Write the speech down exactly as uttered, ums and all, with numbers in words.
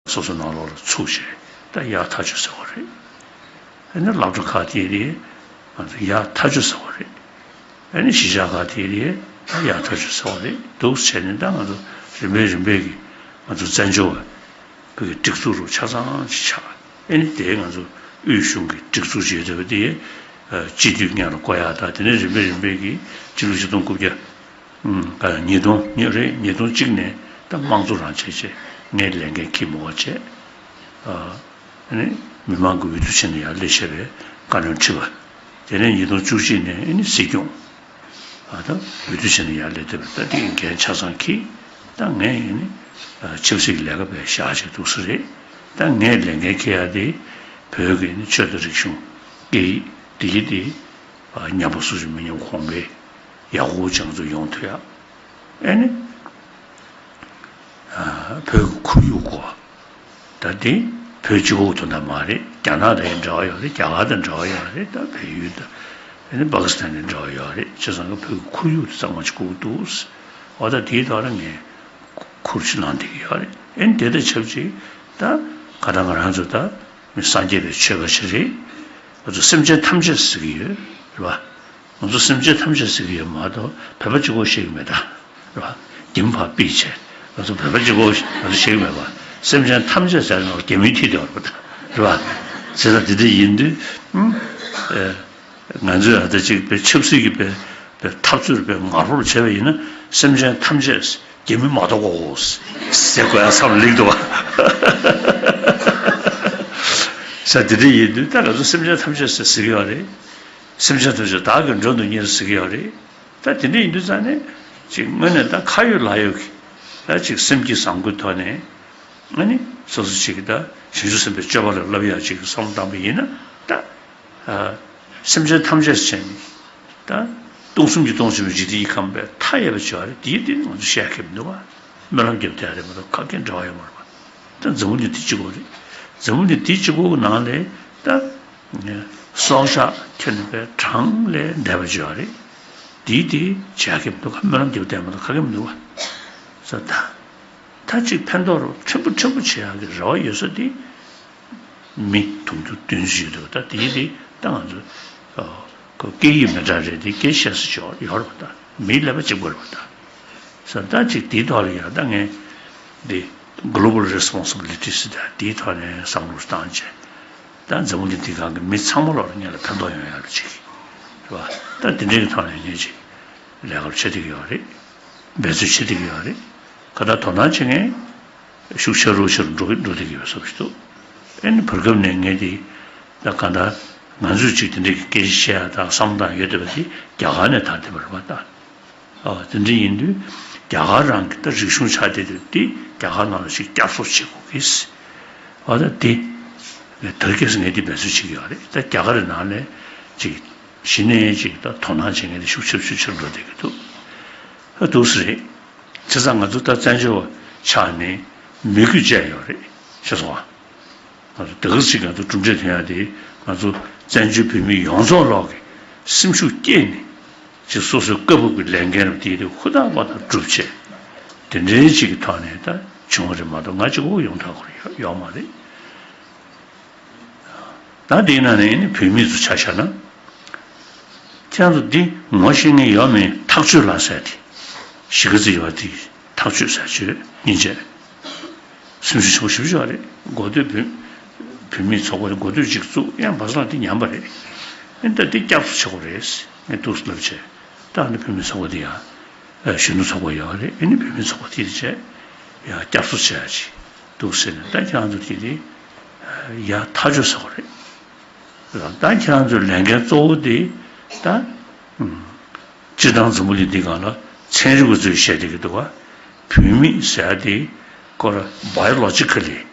སོ་སོ་ནང་ལོགས་ལ་ཚུགས་བྱས་ད་ཡར་ཐག་ཆོད་ཟེར་བ་རེད། ཨ་ནི་སློབ་གྲྭ་ཁག་དེ་རེད། ང་ཚོ་ཡར་ཐག་ཆོད་ཟེར་བ་རེད། ཨ་ནི་གཞིས་ཆགས་ཁག་དེ་རེད། ད་ཡར་ཐག་ཆོད་ཟེར་བ་རེད། འདུག་བྱས་ནས་ད་ང་ཚོ་རིམ་པས་རིམ་པས་ཀྱིས་ང་ཚོ་བཙན་བྱོལ་བ་བོད་ཀྱི་སྒྲིག་འཛུགས་རུ་ཆ་ཚང་ཅིག་ཆགས། ཨ་ནི་དེ་ང་ཚོ་དབུས་གཞུང་གི་སྒྲིག་འཛུགས་བྱེད་ཐུབ་པ་དེ་སྤྱི་འཐུས་སྔོན་ལ་བསྐོ་ཡག་དང་དེ་ནས་རིམ་པས་རིམ་པས་ཀྱིས་སྤྱི་ལོ་ཆིག་སྟོང་དགུ་བརྒྱ་ཉིས་སྟོང་ཉིས་རེད། ཉིས་སྟོང་གཅིག་ནས་ད་དམངས་གཙོ་རང་བྱས་བྱས་ངས་ལས་འགན་འཁྱེར་མི་འོས་བྱས། ཨ་ནི་མི་མང་གི་འོས་བསྡུ་བྱས་ནས་ཡར་སླེབས་བྱས་པའི་བཀའ་བློན་ཁྲི་པ། དེ་ནས་ཉིས་སྟོང་བཅུ་གཅིག་ནས་ཨ་ནི་སྲིད་སྐྱོང་། ཨ་ད་འོས་བསྡུ་བྱས་ནས་ཡར་སླེབས་བསྡད་པ་ད་དེ་གི་འགན་ཆ་ཚང་འཁྱེར། ད་ངས་ཨ་ནི་ཆབ་སྲིད་ཀྱི་ལས་ཀ་བྱས་བཞག་བྱས་འདུག་ས་རེད། ད་ངས་ལས་འགན་འཁྱེར་ཡག་དེ་བོད་ཀྱི་ཨ་ནི་ཆོས་དང་རིག་གཞུང་། སྐད་ཡིག་འདི་ཡིག་དེ་ཉམས་པ་སུ་ཞིག་མི་ཉམས་གོང་འཕེལ་ཡག་པོ་ཅིག་ང་ཚོ་ཡོང་ཐུབ་ཡག་ཨ་ནི། བོད་ཀྱི་ཁོར་ཡུག་སྐོར། ད་དེ་བོད་གཅིག་པོ་དོན་དག་མ་རེད། རྒྱ་ནག་དང་ཡང་འབྲེལ་བ་ཡོད་རེད། རྒྱ་གར་དང་འབྲེལ་བ་ཡོད་རེད། ད་བལ་ཡུལ་དང་ཨ་ནི་པ་ཀི་སི་ཐན་དང་འབྲེལ་བ་ཡོད་རེད། བྱས་ཙང་བོད་ཀྱི་ཁོར་ཡུག་དེ་གཙང་མ་ཅིག་དགོས་ཀྱི་འདུག་འོ་ད་དེའི་ཐོག་ལ་ངས་ཁུར་ཅིག་ལངས་བསྡད་ཀྱི་ཡོད་རེད། ཨ་ནི་དེ་དང་ཆབས་ཅིག་ད་ག་ད་ང་རང་ཚོ་ད་མི་སངས་རྒྱས་པའི་ཆོས་པ་ཞིག་རེད། ང་ཚོ་སེམས་ཅན་ཐམས་ཅད་ཟེར་གྱི་ཡོད་རེད་པ། ང་ཚོ་སེམས་ཅན་ཐམས་ཅད་ཟེར་གྱི་ཡོད་མ་གཏོགས་བོད་པ་གཅིག་པོ་ཤེས་ཀྱི་མེད་ད། རེད་པ། རྒྱ་མི་ཕར་ཕུད་བྱས་ང་ཚོ་བོད་པ་གཅིག་པོ་ང་ཚོ་ཤེས་ཀྱི་མེད་པ། སེམས་ཅན་ཐམས་ཅད་ཟེར་ན་རྒྱ་མིའི་མཐིལ་དེ་བར་པ་ད། རེད་པ། བྱས་ཙང་དེ་འདྲ་ཡིན་དུས་ཨ་ང་ཚོས་ཨ་ད་ཅིག་པའི་ཆབ་སྲིད་ཀྱི་པའི་པའི་འཐབ་རྩོད་པའི་ངར་པོར་བྱས་པ་ཡིན་ན་སེམས་ཅན་ཐམས་ཅད་རྒྱ་མི་མ་གཏོགས་གོ་ཟེར་དགོས་ཡ་བསམ་ལེགས་འདུག་བ། ས་དེ་འདྲ་ཡིན་དུས་ད་ང་ཚོ་སེམས་ཅན་ཐམས་ཅད་ཟེར་ཟེར་གྱི་ཡོད་རེད། སེམས་ཅན་ཐམས་ཅད་བདག་གིས་མགྲོན་དུ་གཉེར་ཟེར་གྱི་ཡོད་རེད། ད་དེ་འདྲ་ཡིན་དུས་ཙང་ནས་ཅིག་དངོས་གནས་ད་ཁ་ཡོད་ལག་ཡོད་ཀྱི་ད་ཅིག་སེམས་ཀྱི་བཟང་པོའི་ཐོག་ནས་ཨ་ནི་སོ་སོ་ཅིག་གིས་ད་བྱང་ཆུབ་སེམས་དཔའི་སྤྱོད་པ་ལ་བསླབ་ཡག་ཅིག་གི་བསམ་བློ་བཏང་པ་ཡིན་ན་ད་ཨ་སེམས་ཅན་ཐམས་ཅད་བྱས་ནས་ད་སྟོང་གསུམ་གྱི་སྟོང་ཆེན་པོའི་འཇིག་རྟེན་གྱི་ཁམས་པའི་མཐའ་ཡས་པ་བྱས་པ་རེད། དེའི་སྟེང་ང་ཚོ་བཤད་མཁན་མི་འདུག་བ། སྨོན་ལམ་རྒྱབ་བསྡད་རེད་མ་གཏོགས་ཁ་སྐད་འདྲ་བ་ཡོད་མ་རེད་བ། ད་འཛམ་བུ་གླིང་འདི་གཅིག་པོ་རེད། འཛམ་བུ་གླིང་འདི་གཅིག་པོ་གི་ནང་ལ་ད་སྲོག་ཆགས་ཁྱོན་ནས་པའི་གྲངས་ལས་འདས་པ་བྱས་པ་རེད། དེའི་དེ་བྱ་གི་མི་འདུག་ག་སྨོན་ལམ་རྒྱབ་བསྡད་མ་གཏོགས་ཁ་གི་མི་འདུག་ག་ས་ད། ད་ཅིག་ཕན་ཐོགས་རོགས་ཕྲན་བུ་ཕྲན་བུ་བྱེད་ཡག་གི་རེ་བ་ཡོད་ས་དེ། མི་དུང་ཕྱུར་བདུན་ཅུ་ཡོད་འདུག་ད་དེའི་དེ་ད་ང་ཚོ་ཁོ་སྐད་ཡིག་མི་འདྲ་རེད་དེ་སྐད་བཤད་ས་ཅིག་ཡོད་རེད་པ། ད་མིའི་ཀླད་པ་གཅིག་པ་རེད་པ་ད། ས་ད་ཅིག་དེའི་ཐོག་ལ་ཡང་ད་ངས་འདི་Global Responsibility ཟེར་ད་དེའི་ཐོག་ནས་བསམ་བློ་བཏང་བྱས། ད་འཛམ་བུ་གླིང་འདི་སྒང་གི་མི་ཚང་མ་ལོག་ལ་སྔོན་ལ་ཕན་ཐོགས་ཡོང་ཡག་ལ་ཅིག་རེད་པ། ད་དེ་འདྲའི་གི་ཐོག་ནས་ངས་ཅིག་ལས་ཀ་བྱེད་བསྡད་ཀྱི་ཡོད་རེད། འབད་རྩོལ་བྱེད་བསྡད་ཀྱི་ཡོད་རེད། ཁ་ད་དོ་སྣང་བྱེད་མཁན་ཤུགས་ཆེ་རུ་ཆེ་རུ་འགྲོ་གི་འགྲོ་བསྡད་ཀྱི་ཡོད་བཟོ་ཞིག་འདུག་ཨ་ནི་བར་སྐབས་ནས་ངས་འདི་ད་ག་ད་ང་ཚོས་ཅིག་དེ་འདྲའི་གི་སྐད་ཆ་བཤད་ཡག་དང་བསམ་བློ་བཏང་ཡོད་བསྡད་པ་དེ་རྒྱ་གར་ནས་དར་བསྡད་པ་རེད་པ་ད། ཨ་དེ་འདྲ་ཡིན་དུས་རྒྱ་གར་རང་གི་ད་རིག་གཞུང་ཆགས་བསྡད་དུས་དེ་རྒྱ་གར་ནང་ལ་ཞིག་བསྐྱར་གསོ་བྱེད་དགོས་ཀྱི། ཨ་ད་དེ་ད་ག་སེ་ངས་དེ་འབད་རྩོལ་བྱེད་ཀྱི་ཡོད་རེད། ད་རྒྱ་གར་ནང་ལ་ཅིག་གཞི་ནས་ཅིག་ད་དོ་སྣང་བྱེད་མཁན་དེ་ཤུགས་ཆེ་ཤུགས་ཆེར་འགྲོ་བསྡད་ཀྱི་འདུག་ཨ་འདུག་སེ་རེད། བྱས་ཙང་ང་ཚོ་ད་བཙན་བྱོལ་བ་ཆགས་ནས་མི་རྒྱུ་བཅས་ཡོད་རེད། ཤེས་སོང་ཨ། ང་ཚོ་དེ་ག་ཅིག་ང་ཚོ་གྲུབ་འབྲས་ཐོན་ཡག་དེ་ང་ཚོ་བཙན་བྱོལ་བོད་མི་ཡོངས་རྫོགས་ལོག་གི་སེམས་ཤུགས་བསྐྱེད་ནས་ཅིག་སོ་སོའི་སྐབས་བབ་ཀྱི་ལས་འགན་རུ་དེ་དེ་ཧུར་ཐག་པ་དང་བསྒྲུབ་བྱས་དེ་འདྲའི་ཅིག་གི་ཐོག་ནས་ད་བྱུང་བ་རེད་མ་གཏོགས་ང་གཅིག་པོ་ཡོང་ཐག་ཁོ་ར་ཡོད་མ་རེད། ད་དེའི་ནང་ནས་ནི་བོད་མི་ཚོ་ཆ་བཞག་ན། ཁྱེད་རང་ཚོ་འདི་ངོ་ཤེས་མཁན་ཡོད་མེད་ཐག་གཅོད་ལ་ཟེར་ཏེ། གཞིས་ཀ་རྩེ་ཡོད་དེ་ཐག་གཅོད་ཟེར་བྱས་སྙིང་རྗེ། སེམས་ཤུགས་ཆེན་པོ་ཞེ་པོ་ཅིག་རེད། འགོ་སྟོད་བོད་བོད་མིའི་ཚོགས་པ་དེ་འགོ་སྟོད་ཅིག་བཙུགས་ཡང་བར་སང་འདི་ཉམས་པ་རེད། ཨེ་ད་འདི་བསྐྱར་གསོ་བྱེད་དགོས་རེད། ངས་འདུག་སེ་ལབ་བྱས་ད་ཨ་ནི་བོད་མིའི་ཚོགས་པ་འདི་ཡང་གཞོན་ནུ་ཚོགས་པ་ཡོད་རེད། ཨ་ནི་བོད་མིའི་ཚོགས་པ་དེ་བྱས་ཡང་བསྐྱར་གསོ་བྱེད་ཡག་ཅིག་འདུག་སེ་ནས་ད་ཁྱེད་རང་ཚོ་དེ་དེ་ཡར་ཐག་གཅོད་ཟེར་བ་རེད། ད་ཁྱེད་རང་ཚོའི་ལས་འགན་གཙོ་བོ་དེ་ད་སྤྱིར་བཏང་འཛམ་བུ་གླིང་འདི་སྒང་ལ་ཚན་རིག་པ་ཚོས་བཤད་བསྡད་ཀྱི་འདུག་ག་བོད་མི་ཟེར་ཡག་དེ་ཁོ་ར་Biologically